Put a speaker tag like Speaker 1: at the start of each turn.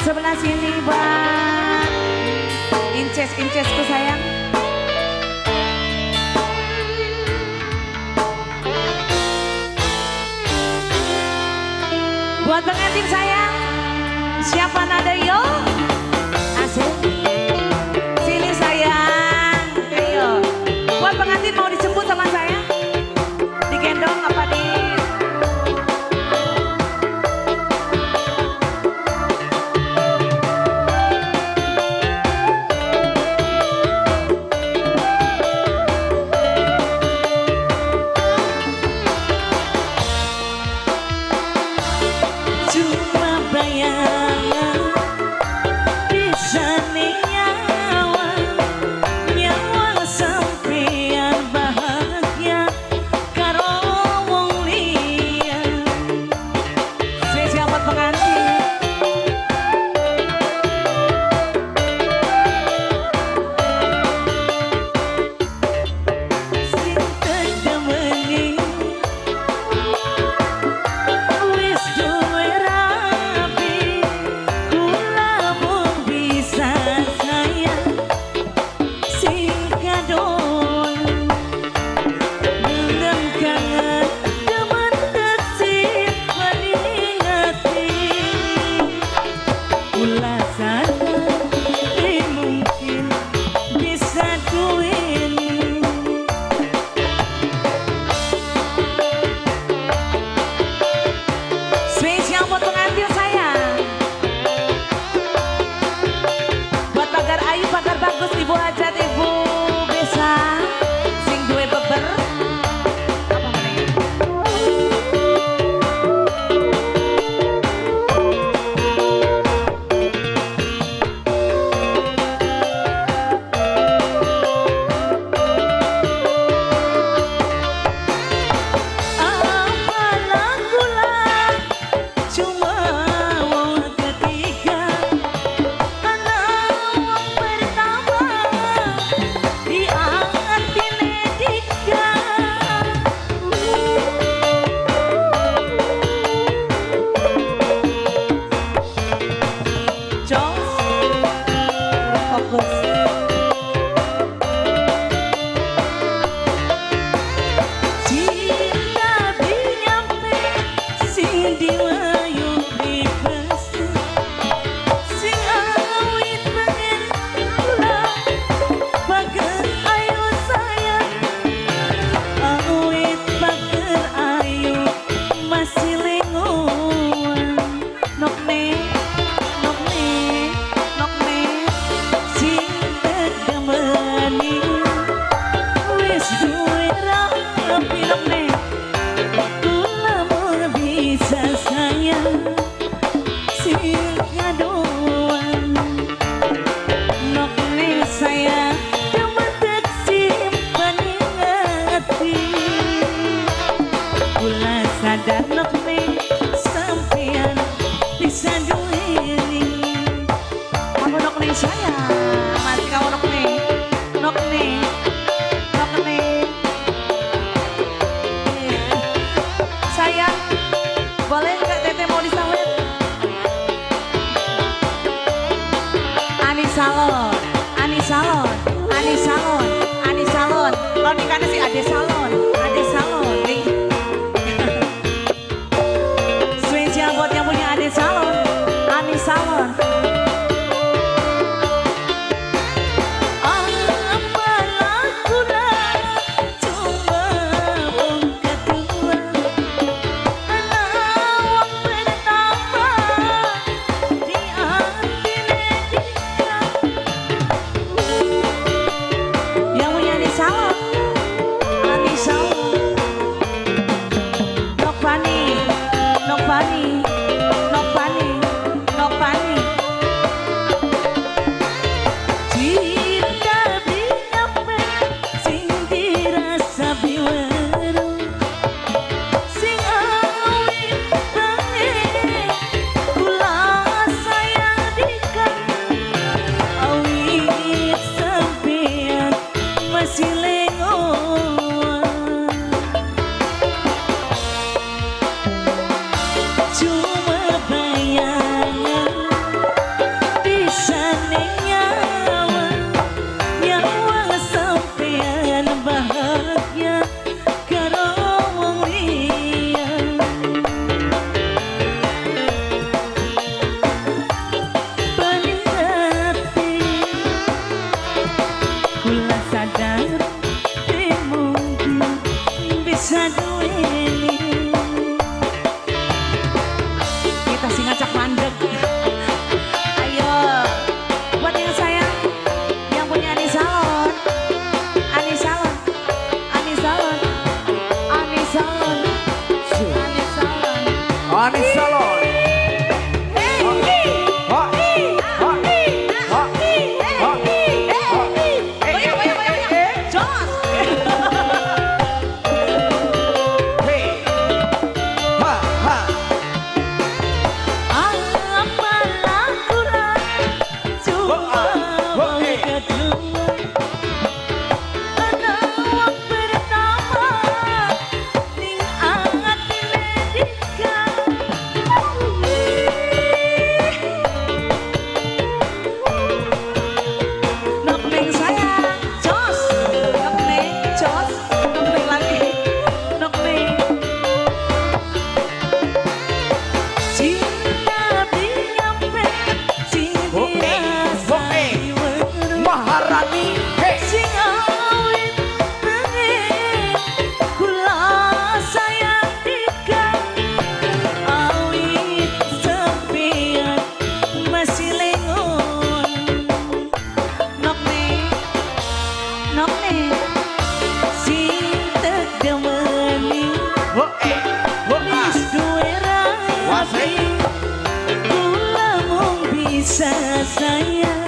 Speaker 1: Sebelah sini buat inces-incesku sayang. Buat pengantin sayang, siapa nada yo? Asik. Sini sayang, ayo. Buat pengantin mau dijemput sama saya? Digendong apa di?
Speaker 2: Cuma bayangan bisa nyawa nyawa sampean bahagia karo wong liya.
Speaker 1: Spesial buat pengantin.
Speaker 2: Sing tedemeni wis duwe rabi, kula mung bisa sayang sing kadoan. Mendem kangen demen simpen ing ati. Kula sadar mungkin bisa duweni.
Speaker 1: Spesial buat pengantin sayang. Buat pagar ayu, pagar bagus, Ibu Hajat, Ibu Besa, sing duwe beber. Apa meneh?
Speaker 2: Apalah kula cuma wong ketiga, ana wong pertama di atine dika.
Speaker 1: Jos, fokus.
Speaker 2: Cinta dinyampe sing diwayu dipesen, sing awit pengen kula pager ayu sayang, awit pager ayu masih lengoan.
Speaker 1: Nok ne, nok ne, nok ne.
Speaker 2: Sing tedemeni wis duwe rapi,
Speaker 1: Nok ne.
Speaker 2: kula mung bisa sayang sing kadoan.
Speaker 1: Nok ne sayang.
Speaker 2: Demen tek simpen ing ati. Kula sadar nok ne sampean bisa duweni.
Speaker 1: Aku nok ne sayang. Mati kamu nok ne. Nok ne. Nok ne. Sayang, boleh nggak Teteh mau disawet? Ani salon, Ani salon, Ani salon, Ani salon. Kalau nikahnya sih Ade salon, Ade salon. Nih. Spesial buat yang punya Ade salon, Ani salon.
Speaker 2: Apalah kula cuma wong kedua, ana wong pertama di atine dika.
Speaker 1: Yang punya Ade salon, Ani salon. Nok Fani, Nok Fani, Nok Fani, Nok Fani.
Speaker 2: Cinta binyampe sing dirasa biweru, sing awit pengen kula sayang dika, awit sampean masih lengoan. Cuma
Speaker 3: Rani. Hey.
Speaker 2: Sing awit bengi kula sayang dika, awit sampean masih lengon.
Speaker 1: Nok nih. Nok nih.
Speaker 2: Sing tek demeni
Speaker 3: Ho eh. Ho ah.
Speaker 2: wis duwe
Speaker 3: Wasik.
Speaker 2: rabi, kula mung bisa sayang.